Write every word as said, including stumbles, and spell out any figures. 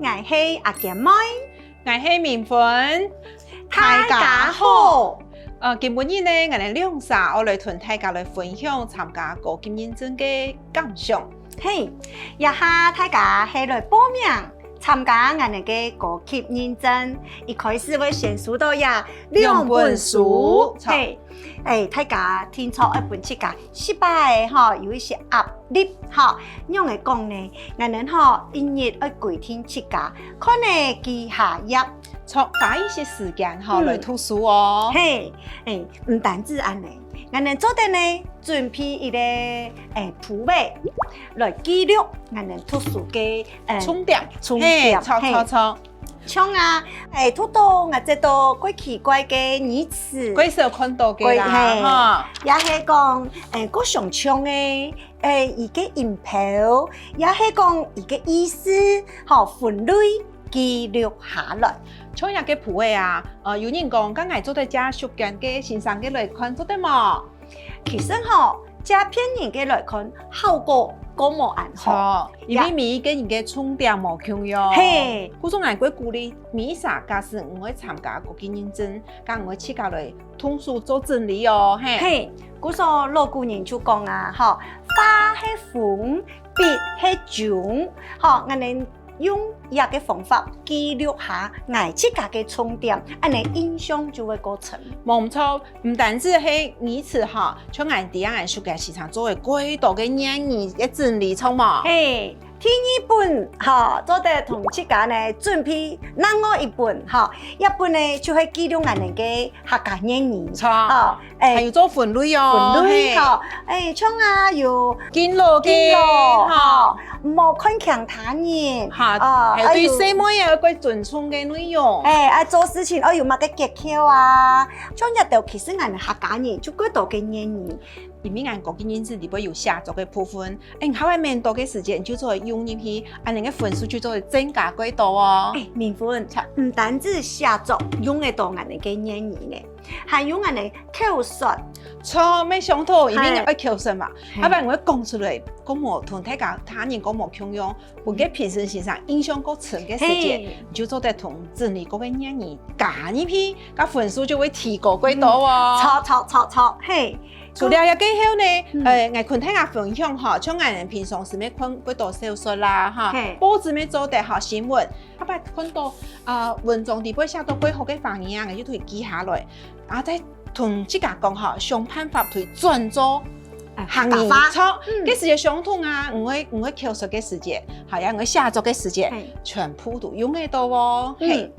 𠊎係阿娟妹。𠊎係明芬。大家好。呃，今晡日呢，𠊎等兩儕愛來同大家來分享參加高級認證个感想。嘿，這下大家係來報名參加𠊎等个高級認證，一開始會先收到這兩本書。兩本書。嘿，欸，大家定著愛分自家 十擺吼，有一些壓力吼，仰仔講呢？𠊎等吼，一日愛規定自家看个幾下頁，著，花一些時間吼，嗯。來讀書哦。嘿，欸，毋單止恁仔，𠊎等做得呢，準備一個，欸，簿仔，來記錄𠊎等讀書个，欸，重點，重點，嘿，著，嘿。著，著。 像啊，欸，讀到𠊎這兜過奇怪个字詞，過少看到个啦，過，嘿，吼。也係講，欸，過相像个，欸，佢个音標，也係講佢个意思，吼，分類記錄下來。像這個簿仔啊，呃，有人講，該𠊎做得借宿舍个先生个來看，做得無？ 其實吼，借別人个來看，效果過無恁好。著，因為每一個人个重點無共樣。嘿。故所𠊎會鼓勵每儕假使你愛參加高級認證，該你愛自家來動手做整理哦，嘿。嘿，故所老古人就講啊，吼，花係紅，筆係中，吼，𠊎等 用這個方法記錄下𠊎自家个重點，恁仔印象就會過深。無毋著，毋單止係字詞吼，像𠊎知𠊎宿舍先生做个幾多个諺語个整理，著無？嘿，第二本吼，做得同自家呢準備另外一本吼，這本呢就係記錄𠊎等个 客家諺語。著。吼，欸，還有做分類哦，分類，嘿。吼，欸，像啊，有敬老个，敬老，吼。吼，莫看輕他人，哈，哦，還有對細妹仔愛過尊重个內容。欸，啊，做事情愛有麼个訣竅啊，像這兜其實𠊎等客家人就幾多个諺語。 因為𠊎高級認證裡背有寫作个部分，欸，你較會面對个時節，你就做得用入去，恁仔个分數就做得增加幾多哦。欸，明芬，毋單止寫作用得到𠊎等个諺語呢，還有𠊎等口說。著，乜相同，因為𠊎愛口說嘛，嘿。啊，毋然𠊎會講出來，講無同大家他人講無共樣， 分該評審先生印象較深个時節，嘿。你就做得同整理過个諺語加入去，該分數就會提高幾多哦。著，著，著，著，嘿。除了這個後呢，嗯。呃，𠊎同大家分享吼，像𠊎等平常時乜看幾多小說啦，哈，嘿。報紙乜做得哈，新聞，啊，捌看到，啊，文章裡背寫到幾好个話語啊，𠊎就同佢記下來。 啊，再同自家講吼，想辦法去轉做，啊，客語。客家話。著，嗯。該時節相同啊，你愛，你愛口說个時節，還有你愛寫作个時節，嘿。全部都用得到哦。嗯。嘿。